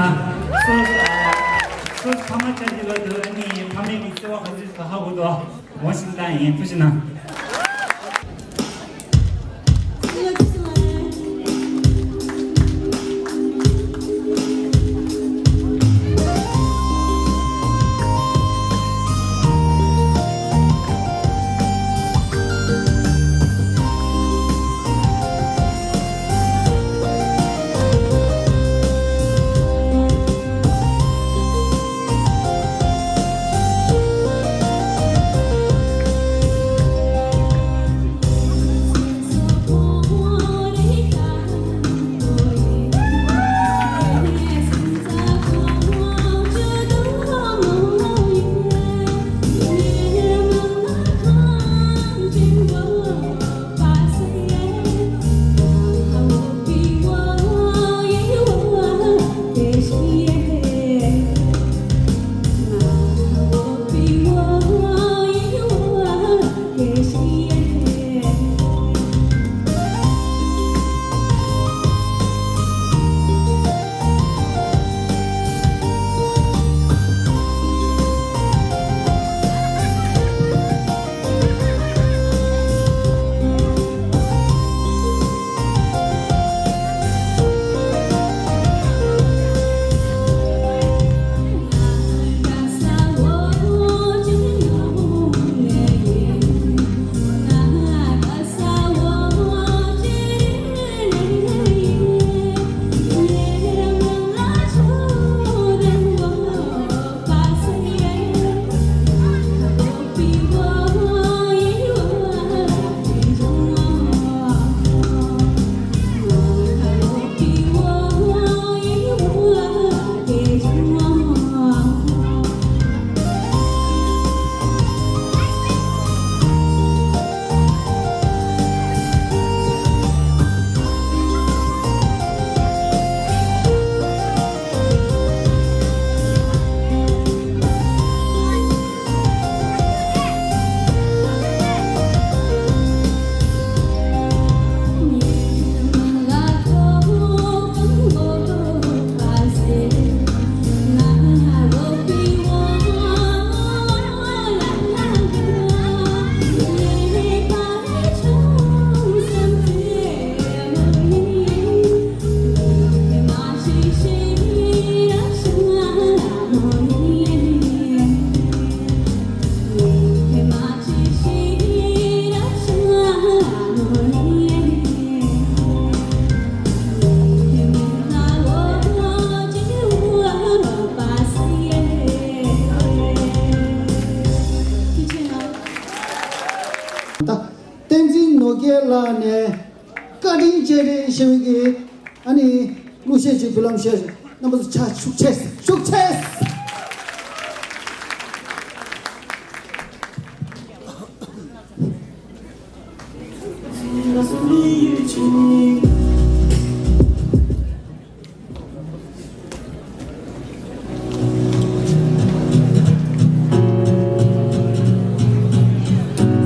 སོ་སོ་ཕ་མ་ཆ་གི་ལ་དུ་ཨ་ནི་ཕ་མེས་ཀྱི་བརྩེ་བ་ག་ཚོད་ཧ་གོ་དོ། ངོ་ཤེས་ད་ཡིན་ཐུགས་རྗེ་གནང་། ད་བསྟན་འཛིན་ནོར་རྒྱས་ལགས་ནས། བཀའ་དྲིན་བཅས་རེད་ཞེས་པའི་གི་ཨ་ནི་གླུ་གཞས་ཅིག་འབུལ་ལམ་བཤད། རྣམ་པ་ཚོ་ཕྱག་ཤུགས་ཆེ་ཤུགས་ཆེ།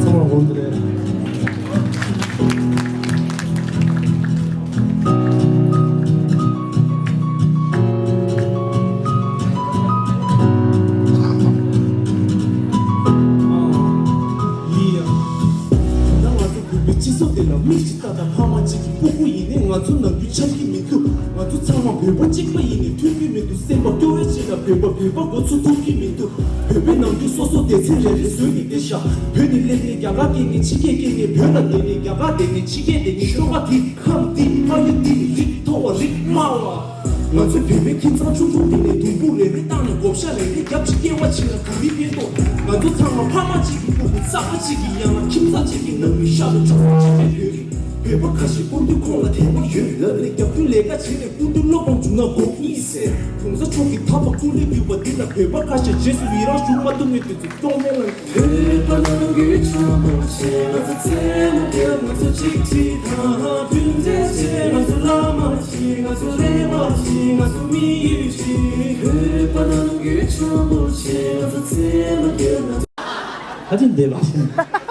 ཚང་མ་དགོངས་ཏེ་རེད། ཡིན་ཡང་། ད་ང་ཚོ་བོད་པའི་སྤྱི་ཚོགས་འདི་ལ་མིག་ཅིག་ལྟ་དང་། ཕ་མ་གཅིག་གི་སྤུ་གུ་ཡིན་ནའི་ང་ཚོ་ནམ་རྒྱུན་འཆམ་གྱི་མི་འདུག་ང་ཚོ་ཚང་མ་བོད་པ་གཅིག་པ་ཡིན་ནའི་མཐུན་གྱི་མི་འདུག་སེམས་པ་སྐྱོ་བའི་ཆེད་ལ་བོད་པ་བོད་པ་འགོ་ཚུགས་ཐུབ་ཀྱི་མི་འདུག་བོད་པའི་ནམ་རྒྱུན་སོ་སོ་སྡེ་ཚན་རེ་རེ་བཟོས་ནས་བསྡད་ཤག་བོད་ནས་སླེབས་ནས་རྒྱ་གར་སྐད་ངན། ཕྱི་རྒྱལ་སྐད་ངན། བོད་ལ་བསྡད་ནས་རྒྱ་གར་སྐད་ངན། ཕྱི་རྒྱལ་སྐད་ངན། ཤོག་ཁ་འདི་ཁམས་འདི་ཕ་ཡུལ་འདི་ནི་རིགས་མཐོ་བ་རིགས་དམའ་བ། ང་ཚོའི་བོད་པའི་ཁྱིམ་ཚང་ཆུང་ཆུང་འདི་ནས་དུམ་བུ་རེ་རེ་བཏང་ནས་བགོ་བཤའ་རེ་རེ་བརྒྱབ་ཅིག་སྐྱེ་བ་ཕྱི་ལ་ག་རེ་ཕན་ཐོགས། ང་ཚོ་ཚང་མ་ཕ་མ་གཅིག་གི་སྤུ་གུ། རྩ་བ་གཅིག་གི་ཡང་ན་ཁྱིམ་ཚང་གཅིག་གི་ནང་མི། ཤ་དང་ཆུ་གཅིག་པའི་བོད་རིགས། བོད་པ་ཁ་ཤས་སྐུ་མདུན་ཁོང་ལ་དད་པ་ཡོད་ལབ་ནས་རྒྱབ་སྐྱོར་ལས་ཀ་བྱས་ནས་སྐུ་མདུན་བློ་ཕམ་བྱུང་ན་དགོངས་ཡིན་ཟེར། གོང་ས་མཆོག་གིས་ད་བར་སྐུ་ལས་བསྐྱོན་པ་འདི་ལ་བོད་པ་ཁ་ཤས་རྗེས་སུ་ཡི་རང་ཞུ་མ་ཐུབ་མཁན་དེ་ཚོ་སྐྱོང་མེད་ལ། བོད་པ་ནང་གི་ཆོས་པོ་ཆེ། ང་ཚོ་རྩེད་མོ་རྒྱབ། ང་ཚོ་གཅིག་སྒྲིལ་དང་མཐུན་སྒྲིལ་བྱེད། ང་ཚོ་བླ་མ་གཅིག་ང་ཚོ་རེ་བ་གཅིག་ང་ཚོ་དམིགས་ཡུལ་གཅིག་བོད་པ་ནང་གི་ཆོས་པོ་ཆེ། ང་ཚོ་རྩེད་མོ་རྒྱབ། ང་ཚོ། ད་ཅི་འདེབས་ལ་སོང་།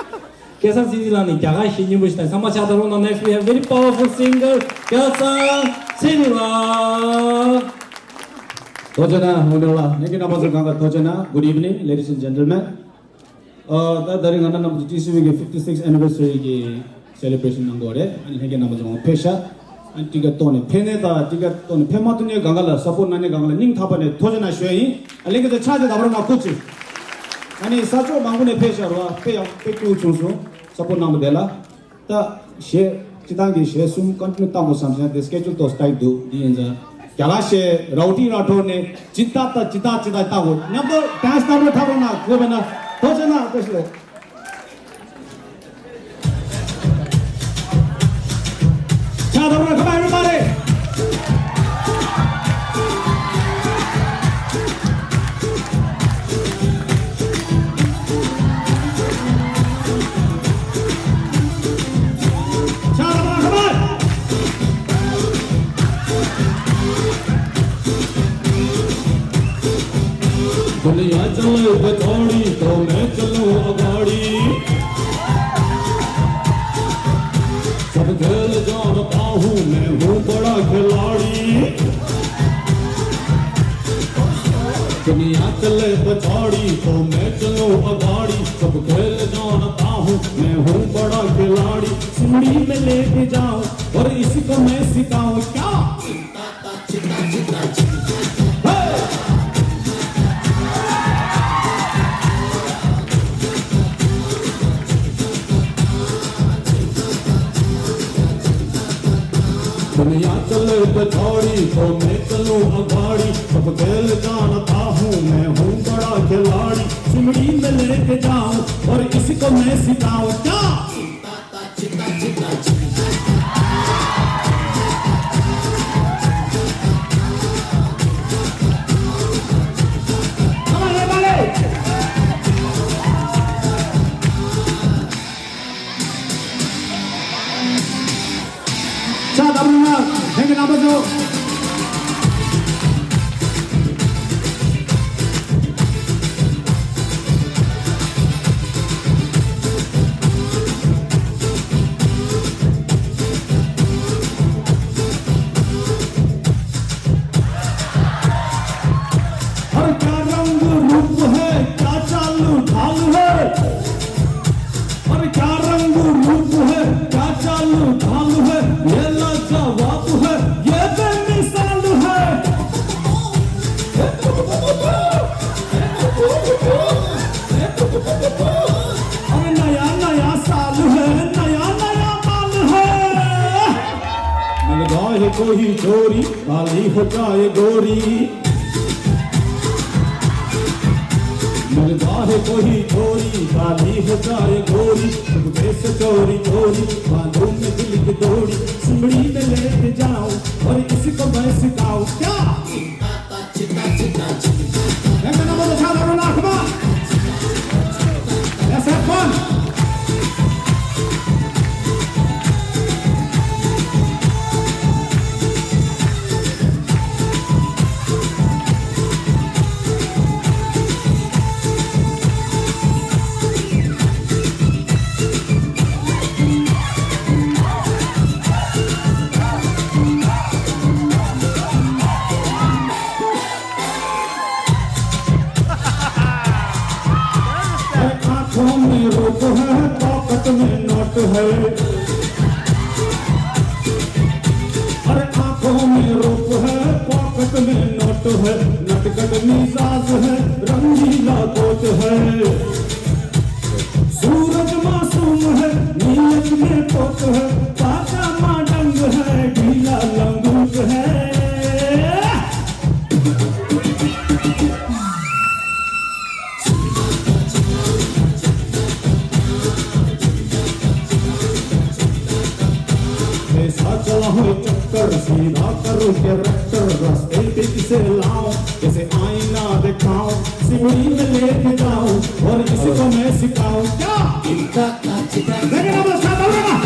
སྐལ་བཟང་ཚེ་རིང་ལགས་ནི་རྒྱ་གར་གཞས་སྙན་པོ་ཞིག་དང་། ཚང་མ་ཕྱག་བརྡབ་རོགས་གནང་། Next we have very powerful singer སྐལ་བཟང་ཚེ་རིང་ལགས། ཐུགས་རྗེ་གནང་། འོ་ན་ལྷན་རྒྱས་རྣམ་པ་ཚོ་གང་ག་ཐུགས་རྗེ་གནང་། Good evening, ladies and gentlemen. ཨ་ད་ད་རིང་ང་རང་རྣམ་པ་ཚོ་ཊི་སི་ཝི་གི་fifty six anniversary གི་celebration གནང་གི་ཡོད་རེད། ཨ་ནི་ལྷན་རྒྱས་རྣམ་པ་ཚོ་ཕེབས་ཤག་ཨ་ནི་ཊི་ཀེ་ཊི་གཏོང་ནས་ཕེབས་ནས་ད་ཊི་ཀེ་ཊི་གཏོང་ནས་ཕེབས་མ་ཐུབ་ནས་གང་ག་ལ་སཔོར་ཊི་གནང་ནས་གང་ག་ལ་སྙིང་ཐག་པ་ནས་ཐུགས་རྗེ་གནང་ཞུ་ཡ་ཡིན། ཨ་ལྷན་རྒྱས་ཚོ་ཕྱག་དེ་ད་བར་ན་སྐུ་མཁྱེན། ཨ་ནི་ས་ཕྱོགས་མང་པོ་ནས་ཕེབས་ཤག་རེད་བ། དཔེ་ཡག་དཔེ་སྐྱིད་པོ་བྱུང་སོང་། སཔོར་ཊི་གནང་བ་དེ་ལ། ད་གཞས་སྤྱི་བཏང་གི་གཞས་གསུམ་ཀོན་ཊི་ནིའུ་བཏང་དགོས་བསམ་བྱུང་། དེ་སི་ཀེ་ཇུལ་ཏོག་ཙམ་ཊའིཊ་འདུག་འདི་ཡིན་ཙང་རྒྱ་གར་གཞས་རའོ་ཊི་ར་འགྲོ་ནས་ཇི་ལྟ་ལྟ་ཇི་ལྟ་ཇི་ལྟ་ལྟ་དགོས། མཉམ་དུ་ཌན་སི་ལྟ་བུ་འཁྲབ་རོགས་གནང་། དགོས་པ་ན་ཐུགས་རྗེ་གནང་། བཀྲ་ཤིས་བདེ་ལེགས། ཕྱག་དང་པོ་ལ། Come on, everybody. ཕྱག་དང་པོ་ལ། Come on. दुनिया चले पछाड़ी तो मैं चलूं अगाड़ी। सब खेल जानता हूँ मैं हूँ बड़ा खिलाड़ी। दुनिया चले पछाड़ी तो मैं चलूं अगाड़ी। सब खेल जानता हूँ मैं हूँ बड़ा खिलाड़ी। सिमड़ी में लेके जाऊं और इसको मैं सिखाऊं क्या? दुनिया चले पछाड़ी तो मैं चलूं अगाड़ी। सब खेल जानता हूँ मैं हूँ बड़ा खिलाड़ी। सिमड़ी में लेके जाऊं और इसको मैं सिखाऊं क्या? ཕྱག་དང་པོ་ལ། ལྷན་རྒྱས་རྣམ་པ་ཚོ། हर क्या रंग रूप है, क्या चाल ढाल है। अरे क्या रंग रूप है, क्या चाल ढाल है, ये लाजवाब है, ये बेमिसाल है। अरे नया नया साल है, नया नया माल है। मिल जाए कोई जोड़ी, काली हो जाए गोरी। मिल जाए कोई छोरी, काली हो जाए गोरी, चुपके से चोरी चोरी बांधूं मैं दिल की डोरी, सिमड़ी में लेके जाऊं और इसको मैं सिखाऊं क्या? मैं कहना बहुत अच्छा लग रहा, come on। Let's have fun। आंखों में रूप है, पॉकेट में नोट है। अरे आंखों में रूप है, पॉकेट में नोट है, नटखट मिजाज है, रंगीला कोट है। सूरज मासूम है, नीयत में पोत है, पाजामा डंग है, ढीला लंगूट है। ऐसा चला हो चक्कर, सीधा करूं कैरेक्टर, रास्ते पे किसे लाऊं, जैसे आईना दिखाऊं, सिमड़ी में लेके जाऊं और इसको मैं सिखाऊं क्या? लेकिन अब अच्छा करो ना।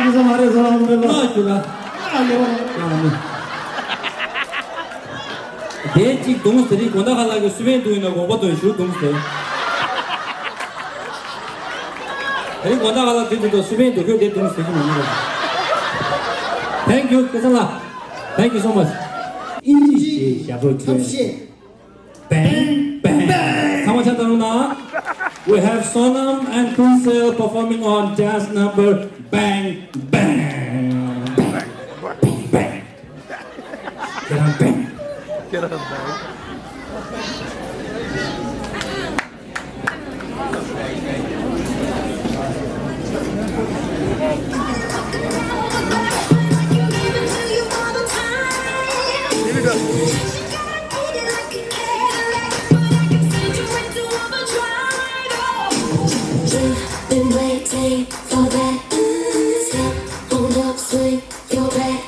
ཁྱེད་ཚོ་མ་རེད་ཟེར་བ་མི་ལ། ཨ་ཁྱོད་ལ། ཨ་ལེ་བ། ཨ་ནི། དེ་གཅིག་དུང་ཟེར་རིགས་དགོང་དག་ཁ་ལག་གི་སུ་བན་དུང་ཡིན་ན་དགོངས་པ་དོན་ཞུ་དུང་ཟེར། དེ་རིང་དགོང་དག་ཁ་ལག་དེ་དུ་དུ་སུ་བན་དུ་ཁྱོད་དེ་དུང་ཟེར་གྱི་མ་མི་རེད། Thank you ཁ་སང་ལ། Thank you so much. ཨིན་ཇི་ཞེས་ཞབས་བྲོ་ཐབས་ཤེས། Bang, bang, bang. ཚང་མ་ཆ་ཚང་ན། We have Sonam and Kunsel performing on jazz number Bang Bang. Bang, bang, bang. Get on bang. Get on bang. Here we go. Been waiting for that step on the swing your back.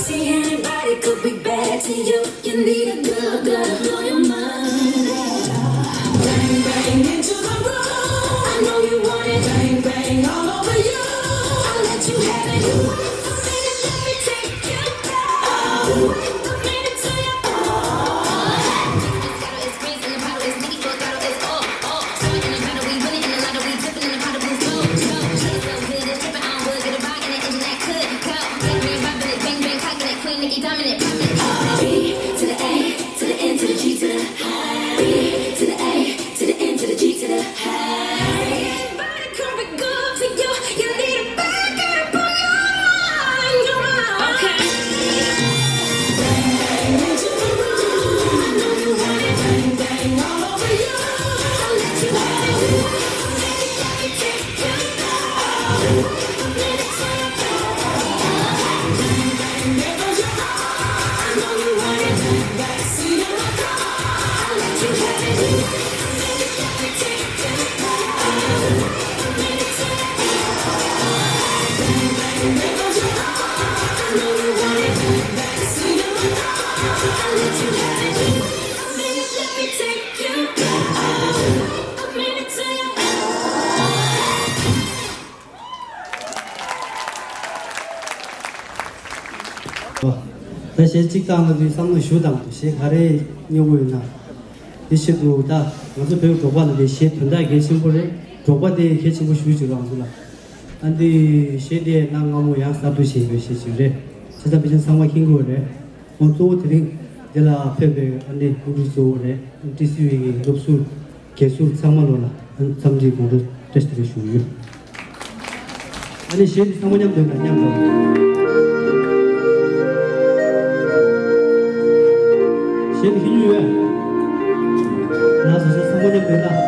See anybody could be bad to you. You need a girl, girl, blow your mind. Bang, bang, into the room. I know you want it. Bang, bang, all over you. I'll let you have it. Let me take you down. Let me take you down. ད་གཞས་གཅིག་བཏང་ན་དུས་བསམ་བློ་ཞུ་དང་དུ་གཞས་ག་རེ་ཉོ་དགོས་ཡོད་ན། དེ་ཆེད་དུ་ད་ང་ཚོ་བོད་འབྲོག་པ་ལ་དེ་གཞས་དོན་དག་གལ་ཆེན་པོ་རེད། འབྲོག་པ་དེ་གལ་ཆེན་པོ་ཞུ་ཅིག་རང་ཚོ་ལ། ཨ་འདི་གཞས་དེ་གནའ་སྔ་མོ་ཡང་གསར་གཏོད་བྱས་ཡོད་གཞས་ཅིག་རེད། བྱས་ཙང་དཔེ་ཆ་ཚང་མ་མཁྱེན་གྱི་ཡོད་རེད། ཁོང་གཙོ་བོ་དེ་རིང་འདི་ལ་ཕེབས་པའི་ཨ་ནི་སློབ་ཕྲུག་གཙོ་བོ་རེད། ཊི་སི་ཝི་གི་སློབ་ཟུར་རྒན་ཟུར་ཚང་མ་ལོ་ལ་ཨ་ནི་འཚམས་འདྲི་དགོངས་དག་བཀྲ་ཤིས་བདེ་ལེགས་ཞུ་གི་ཡོད། ཨ་ནི་གཞས་འདི་ཚང་མ་མཉམ་དུ་ཡོད་ན་མཉམ་དུ། གཞས་འདི་ཤེས་མྱོང་ཡོད། ལགས་སོ་གཞས་ཚང་མ་མཉམ་དུ་ཡོད་ན།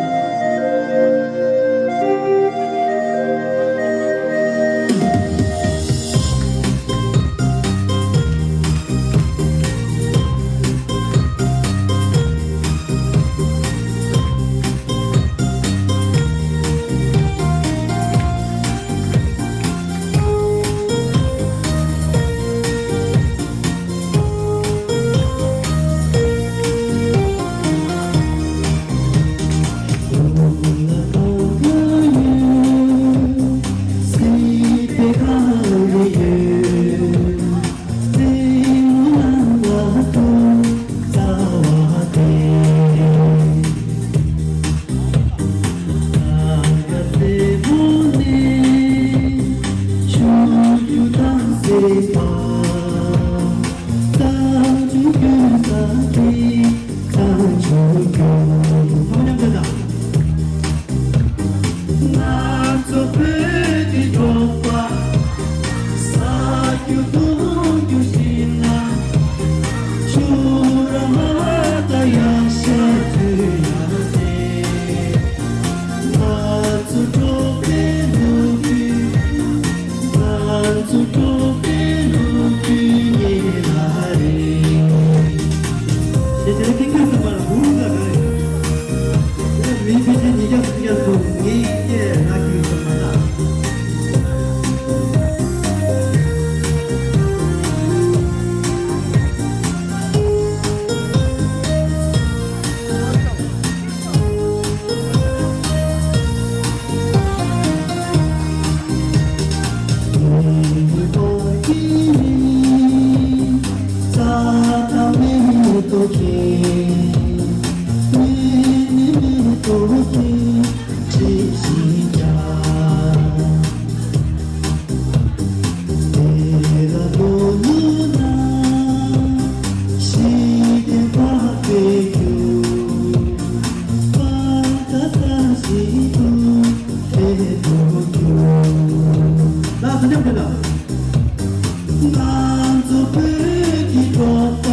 ལགས་སོ། མཉམ་དུ་ལ། ང་ཚོ་བོད་ཀྱི་འབྲོག་པ།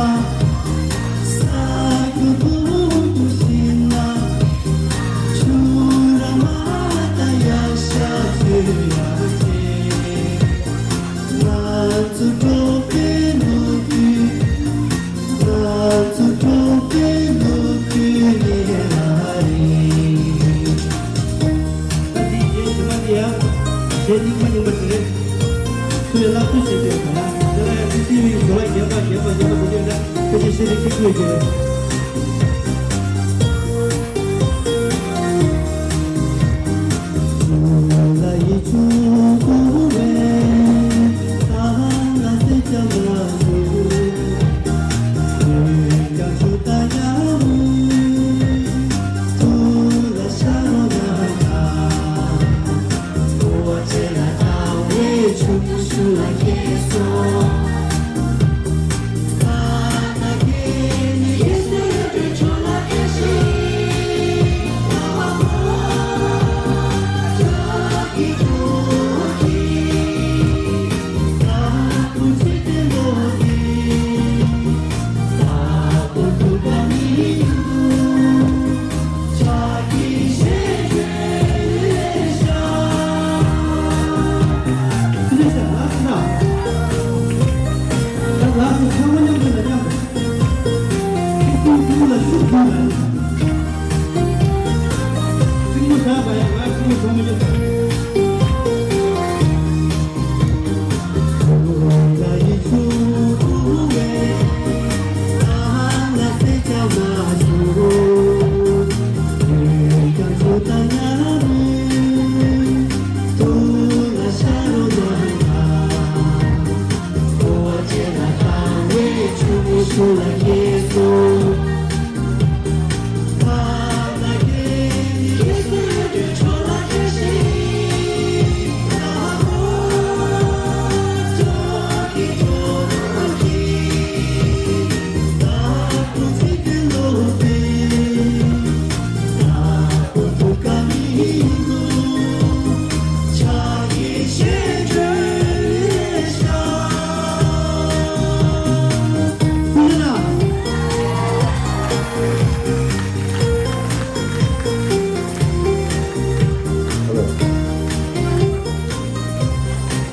ས་རྒྱུ་རྡོ་རྒྱུ་ཞིག་ན། ཆུ་ར་མ་ད་ཡ་ཤ་ཚོད་ཡ་ཆེ། ང་ཚོ་འབྲོག་པའི་ནོར་བུ། ང་ཚོ་འབྲོག་པའི་ནོར་བུ་ངེད་རང་རེད། ད་འདི་རྗེས་ཟིན་པ་འདི་ཡང་གཞས་རྙིང་པ་རྙིང་པ་དེ་རེད། ཚུར་ཡང་བསླབ་ཚུལ་བྱེད་ཀྱི་ཡོད་ཟེར་ན། དེ་ལ་ཡང་ཁྲིད་ཟིན་པའི་གོ་ལ་རྒྱབ་པ་རྒྱབ་པ་རྒྱབ་པ་དེ་འདྲ་ཡོད་ན་ཕལ་ཆེར་གཞས་དེ་ཁྱེད་ཀྱི་ཡོད་ཀྱི་རེད།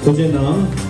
ཐུགས་རྗེ་གནང་།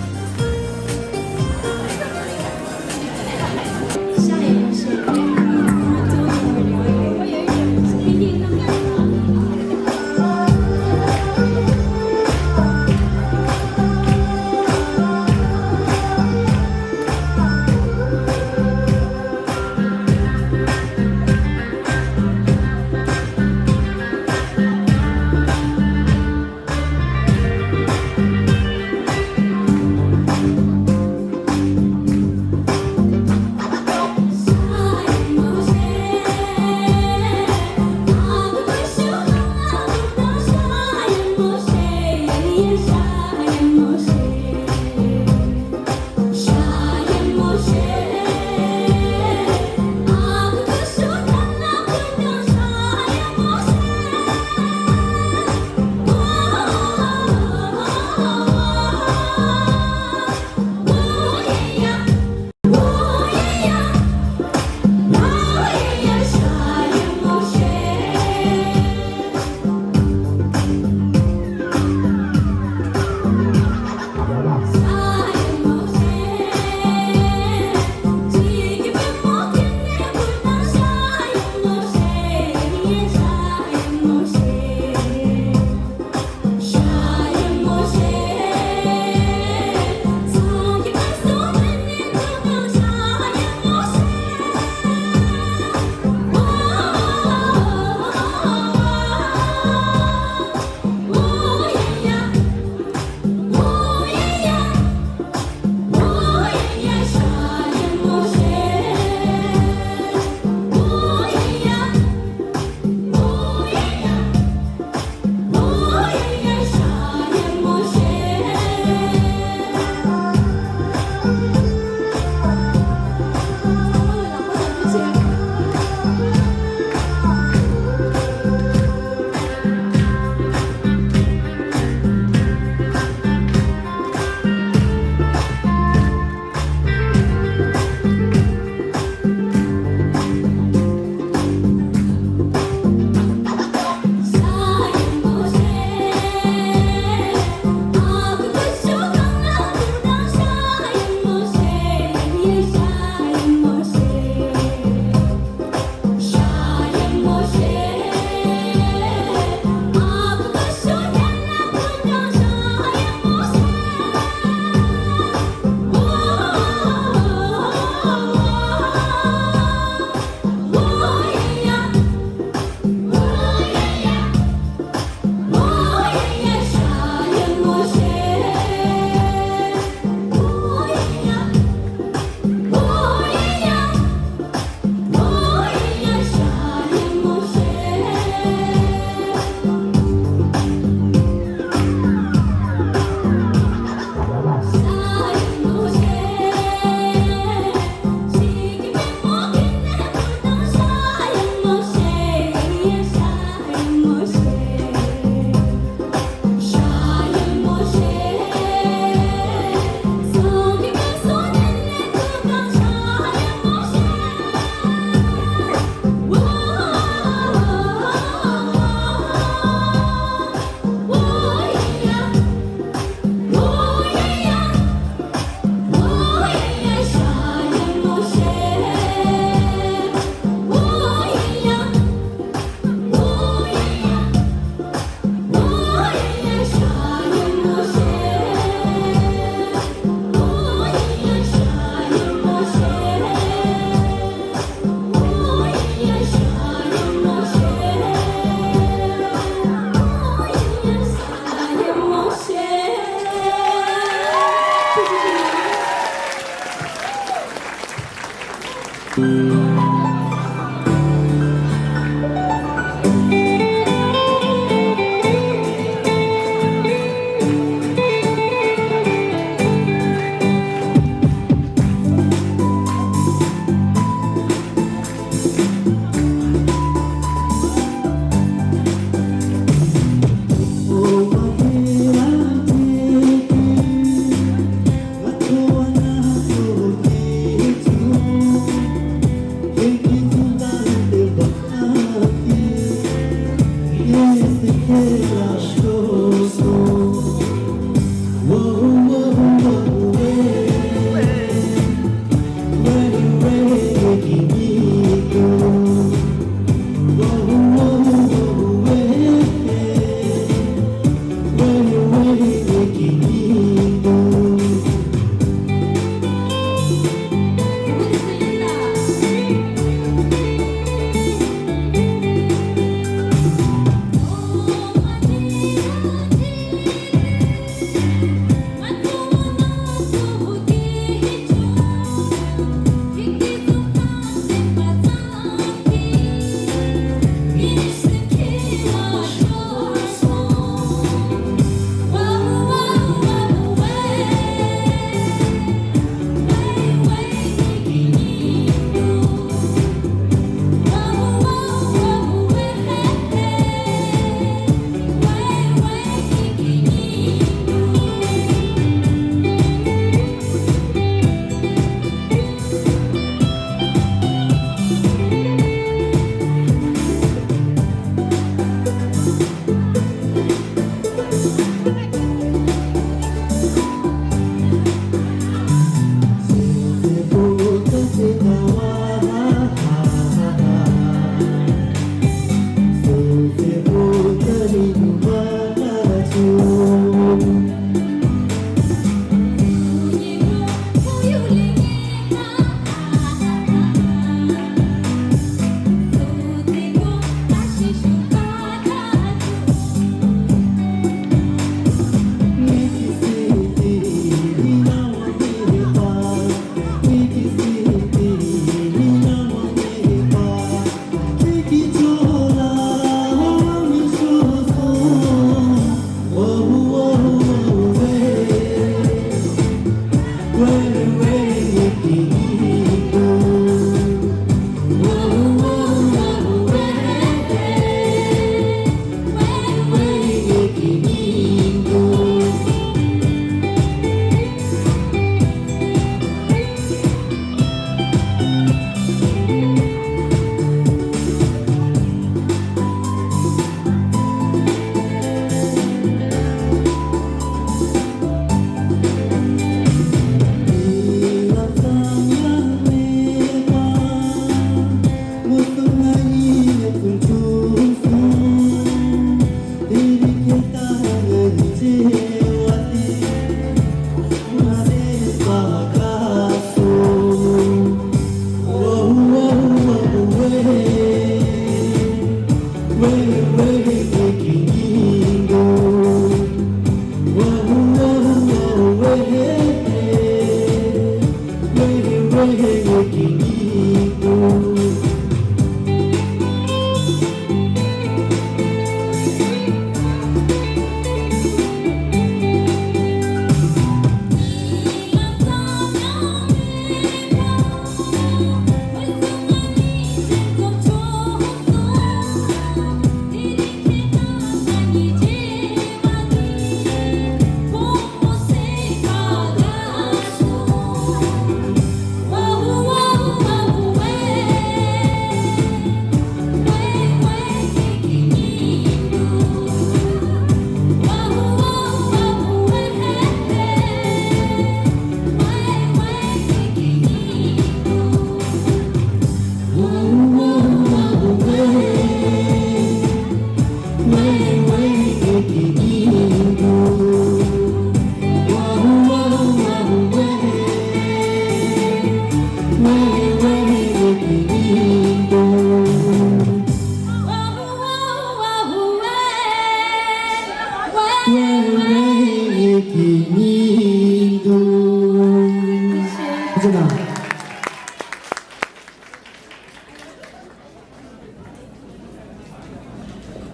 ཐུགས་རྗེ་གནང་།